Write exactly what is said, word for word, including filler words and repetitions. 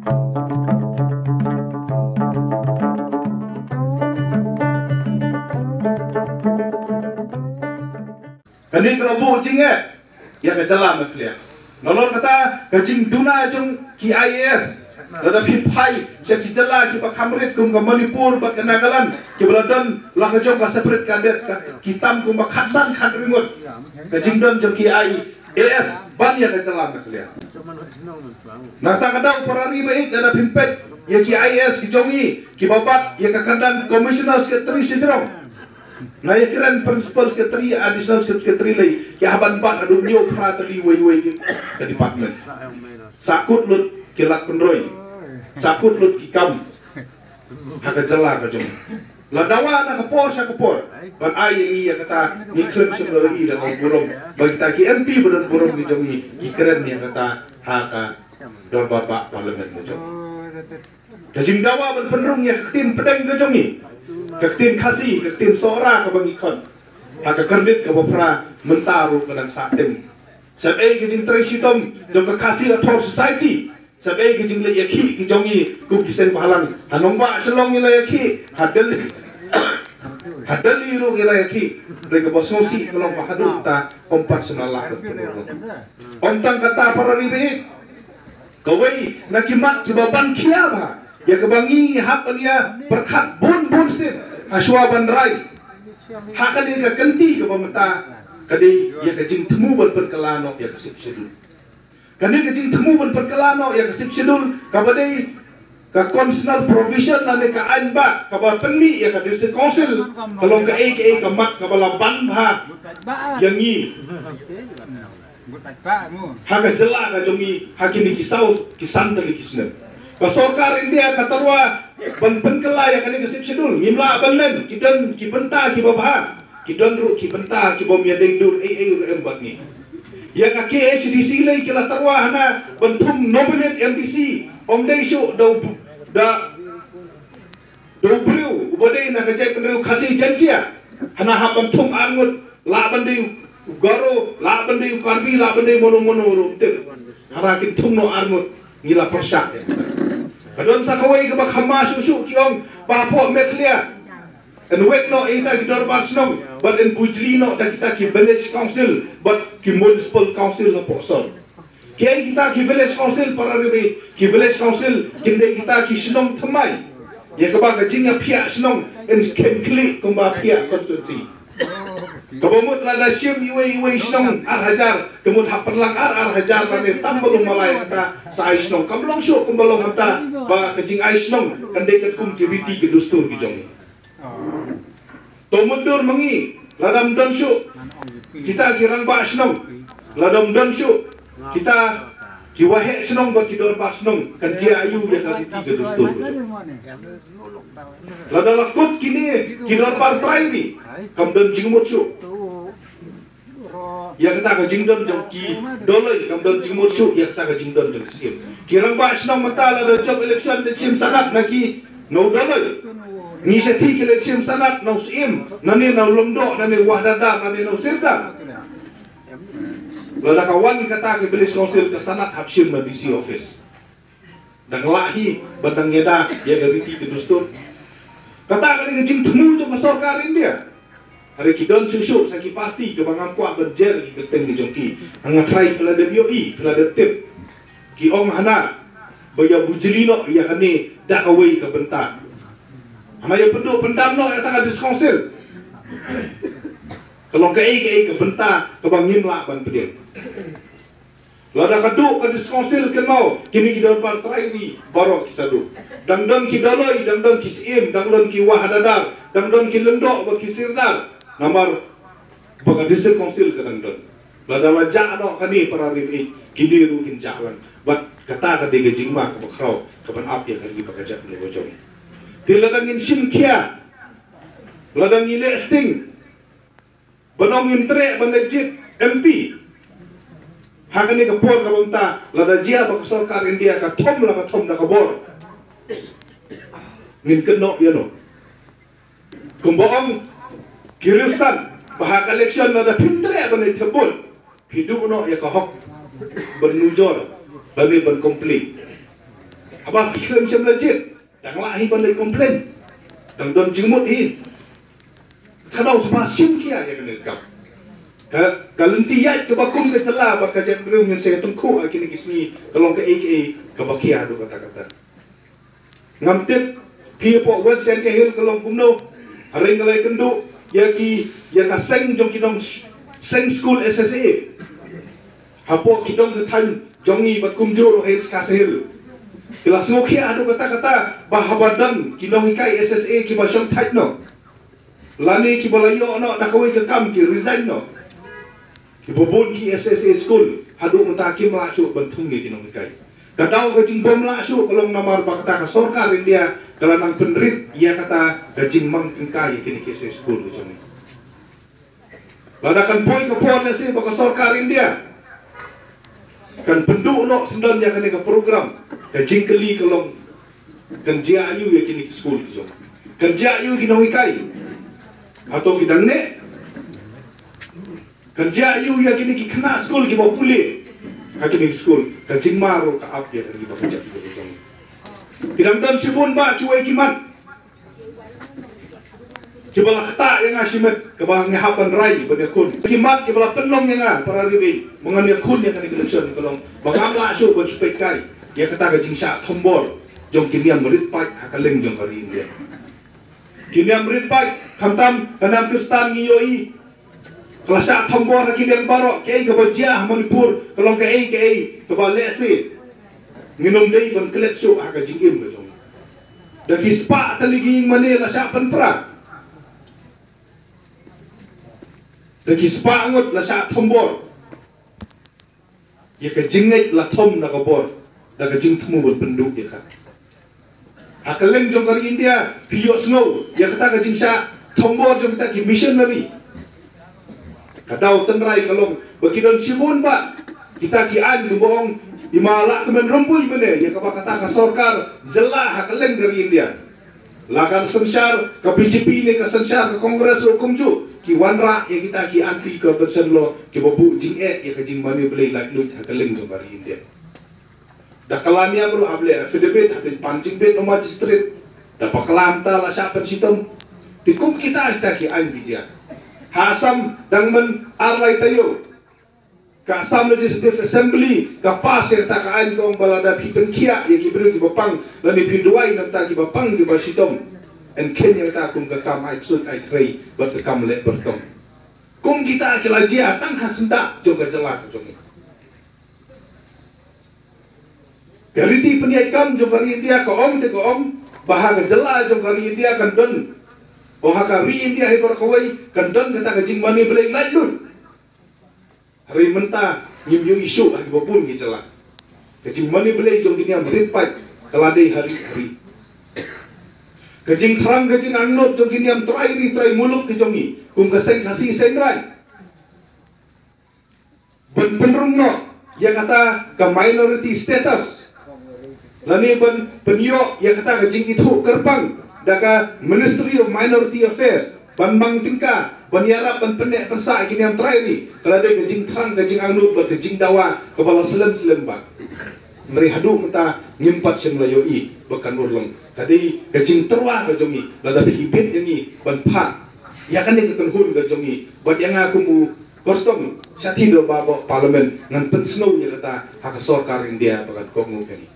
Kane ka la buh jingeh ïa ka jylla Meghalaya. Nalor kata ka jingduna jong ki I A S, lada phi phai sha ki jylla kiba kham rit kum ka Manipur bad ka Nagaland, kiba la don la ka jong ka separate cadet, ka ki tam kumba khatsan khathynriew ngut ka jingdon jong ki I A S ban ïa ka jylla Meghalaya. Na kata ka daw para ri ba ïeit, lada phi peit ïa ki I A S ki jong ngi kiba bat ïa ka kyrdan Commissioner Secretary shajrong, na ïa kren Principal Secretary, Additional Chief Secretary lei, ki hap ban bat haduh hynñiew phra tylli wei wei ki ka department. Sahkut lut ki lad kynroi, sahkut lut ki kam ha ka jylla ka jong. La dawa na ka por sha ka por ban ai ïa ngi ïa kata, ngi kren sngewbha ïa da ka burom ba kita ki M P ba don burom ki jong ngi ki kren ïa kata ha ka dorbar bah Parliament ka jong. Ka jingdawa ban pynrung ïa ka ktien pdeng ka jong ngi, ka ktien Khasi, ka ktien Sohra kaba ngi khot ha ka kyrnit kaba phra, mynta ruh ka dang sah tim. Sep ei ka jingtrei shitom jong ka Khasi Authors' Society, sep ei ka jingleh ïakhih ki jong ngi kum ki seng bhalang. Ha nongbah Shillong ngi la ïakhih, ha Delhi, ha Delhi ruh ngi la ïakhih. Hynrei kaba sngewsih ka long ba haduh mynta ym pat sngewlah ban pynrung. Ym tang kata para ri ba ïeit, kawei na ki mat kiba ban khia bha ïa kaba ngi hap ban ïa pyrkhat bun bun sien ha shuwa ban rai ha kane ka kynti kaba mynta, ka dei ïa ka jingthmu ban pynkylla noh ïa ka Sixth Schedule. Kane ka jingthmu ban pynkylla noh ïa ka Sixth Schedule kaba dei ka constitutional provision lane ka aiñ bah kaba pynmih ïa ka District Council, ka long kaei kaei ka mat kaba la ban bha ïa ngi ha ka jylla ka jong ngi ha kine ki saw ki san tylli ki snem. Ka sorkar India ka tyrwa ban pynkylla ïa kane ka Sixth Schedule, ngim lah ban len, ki don ki bynta kiba bha, ki don ruh ki bynta ki bym ïadei dur ei ei ruh em bad ngi. Ïa ka K H A D C lei ki la tyrwa hana ban thung nominate M D C, ym dei shuh da u, da, da u briew uba dei na ka jaitbynriew Khasi Jaiñtia. Hana hap ban thung ar ngut, lah ban dei u Garo, lah ban dei u Karbi, lah ban dei mano mano ruh, ym tip. Hana kin thung noh ar ngut, ngi la pyrshah. Ka don sa kawei kaba kham ma shuh shuh, ki ong ba hapoh Meghalaya yn wek noh ïa kita ki dorbar shnong bad yn bujli noh da kita ki village council bad ki municipal council hapoh sor. Kiei kita ki village council para ri ba ïeit? Ki village council kin dei kita ki shnong thymmai ïa kaba ka jingïaphiah shnong yn kheiñ khlieh kumba phiah constituency. Kaba mut lada shim iwei iwei shnong ar hajar, ka mut hap pynlang ar ar hajar lane tam ba long malai kata sa ai shnong. Kam long shuh kumba long hangta ba ka jingai shnong kan dei katkum ki riti ki dustur ki jong. To mutdur ma ngi, lada ym don shuh kita ki rangbah shnong, lada ym don shuh kita ki waheh shnong bad ki dorbar shnong, kan jia aïu ïa ka riti ka dustur? Lada la kut kine ki dorbar trai ri, kam don jingmut shuh ïa kata ka jingdon jong ki Doloi, kam don jingmut shuh ïa kata ka jingdon jong ki Syiem. Ki rangbah shnong mynta lada jop election da shim sanad na ki, na u Doloi. Ngi shathie ki la shim sanad na u Syiem, nane na u Lyngdoh, nane Wahadadar, nane na u Sirdar. Lada ka wan kata ka village council, ka sanad hap shim na D C office. Dang lah hi ban dang ïada ïa ka riti ka dustur. Kata ka dei ka jingthmu jong ka sorkar India. Hynrei ki don shuh shuh sa ki parti kiba ngam kwah ban jer ki kyrteng ki jong ki. Nga trai phi la dep ïohi, phi la dep tip. Ki ong hana ba ïa bujli noh ïa kane da kawei ka bynta. Hana ïa pynduh pyndam noh ïa kata ka district council. Ka long kaei kaei ka bynta kaba ngim lah ban pdiang. Lada ka duh ka district council kynmaw, kine ki dorbar trai ri baroh ki sa duh. Dang don ki Doloi, dang don ki Syiem, dang don ki Wahadadar, dang don ki Lyngdoh bad ki Sirdar. Namar ba ka district council ka dang don. Lada la jah noh kane para ri, kine ruh kin jah lang. Bad kata ka dei ka jingma kaba khraw kaban ap ïa ka ri bad ka jaitbynriew ka jong. Te lada ngin shim khia, lada ngi leh sting, ban ong ngim treh ban leit jied M P ha kane ka por kaba mynta, lada jia ba ka sorkar India ka thom la ka thom da ka bor, ngin kynnoh ïano? Kumba ong ki Khristan ba ha ka election lada phim treh ban leit thep vote, phi duh noh ïa ka hok ban nujor lane ban complain. Haba phi khlem shym la jied, dang lah hi ban leit complain. Dang don jingmut hi. Ka daw sngewbha shim khia ïa kane ka kam. Ka, ka lynti ïaid kaba kum ka jylla bad ka jaitbynriew ngin sa ïatyngkhuh ha kine ki sngi ka long kaei kaei kaba khia haduh katta katta. Ngam tip phi hapoh West Jaintia Hills ka long kumno. Hynrei nga la ïakynduh ïa ki, ïa ka seng jong ki nong, seng skul S S A hapoh ki dong ki thaiñ jong ngi bad kumjuh ruh ha East Khasi Hills. Ki la sngewkhia haduh katta katta ba haba don ki nonghikai S S A kiba shong thait noh, lane kiba la ïoh noh da kawei ka kam, ki resign noh, kiba bun ki S S A skul haduh mynta kim lah shuh ban thung ïa ki nonghikai. Ka daw ka jingbym lah shuh ka long namar ba kata ka sorkar India ka la nang pynrit ïa kata ka jingmang tyngka ïa kine ki S S A skul ka jong ngi. Lada kan poi ka por, lehse ba ka sorkar India kan pynduh noh syndon ïa kane ka program, ka jingkylli ka long, kan jia aiu ïa kine ki skul ki jong, kan jia aiu ki nonghikai? Hato ki dang neh? Kan jia aiu ïa kine ki khynnah skul kiba pule ha kine ki skul? Ka jingma ruh ka ap ïa kane kiba kjat ki jong. Ki dang don shibun bah kiwei ki mat kiba la ktah ïa nga shimet, kaba nga hap ban rai ban ïakhun. Ki mat kiba la pynlong ïa nga para ri ba ngan ïakhun ïa kane ka election ka long ba ngam lah shuh ban shu peit kai ïa kata ka jingshah thombor jong ki niam rit paid ha kylleng jong ka ri India. Ki niam rit paid, khamtam ka niam Khristan, ngi ïohi ka la shah thombor ha ki liang baroh. Kaei kaba jia ha Manipur ka long kaei kaei kaba lehse ngin ym dei ban klet shuh ha ka jingim ka jong ngi. Da ki spah tylli ki ïing mane la shah pynpra. Da ki spah ngut la shah thombor. Ïa ka jingngeit la thom na ka bor da ka jingthmu ban pynduh ïa ka. Ha kylleng jong ka ri India phi ïohsngew ïa kata ka jingshah thombor jong kita ki missionary? Ka daw tynrai ka long ba ki don shibun bah kita ki aiñ kiba ong, i ma lah kmen rympui mynne ïa kaba kata ka sorkar jylla ha kylleng ka ri India, la ka synshar ka B J P ne ka synshar ka Congress ruh kumjuh, ki wanrah ïa kita ki anti conversion law kiba buh jingeh ïa ka jingmane blei laitluid ha kylleng jong ka ri India. Da ka la niam ruh hap leh affidavit, hap leit pan jingbit na u magistrate. Da bakla mynta la shah pynshitom. Te kum kita kita ki aiñ ki jia. Ha Assam dang man ar lai taïew ka Assam Legislative Assembly ka pass ïa kata ka aiñ ka ong ba lada phi pynkhiah ïa ki briew kiba pang lane phi duwai na bynta kiba pang kiba shitom, yn kheiñ ïa kata kum ka kam ai ksuid ai khrei bad ka kam leh byrtong. Kum kita ki la jia tang ha syndah jong ka jylla ka jong ngi. Ka riti pynïaid kam jong ka ri India ka ong te ka ong ba ha ka jylla jong ka ri India kan don, o ha ka ri India hi baroh kawei kan don kata ka jingmane blei laitluid. Hynrei mynta ngim ïohi shuh ha kiba bun ki jylla. Ka jingmane blei jong ki niam rit paid ka la dei ha ri ha ri. Ka jingthrang ka jingangnud jong ki niam trai ri trai muluk ki jong ngi kum ka seng Khasi Seng Raij ban pynrung noh ïa kata ka minority status lane ban pynïoh ïa kata ka jingithuh kyrpang da ka Ministry of Minority Affairs ban mang tyngka ban ïarap ban pynneh pynsah ïa ki niam trai ri. Ka la dei ka jingthrang ka jingangnud bad ka jingdawa kaba la slem slem bha. Hynrei haduh mynta ngim pat shym la ïohi ba kan urlong. Ka dei ka jingtyrwa ka jong ngi lada phi bit ïa ngi ban phah ïa kane ka kynhun ka jong ngi bad ïa nga kum u kyrtong shathie da ba ba Parliament ngan pynsngew ïa kata ha ka sorkar India ba kan kohnguh ïa ngi.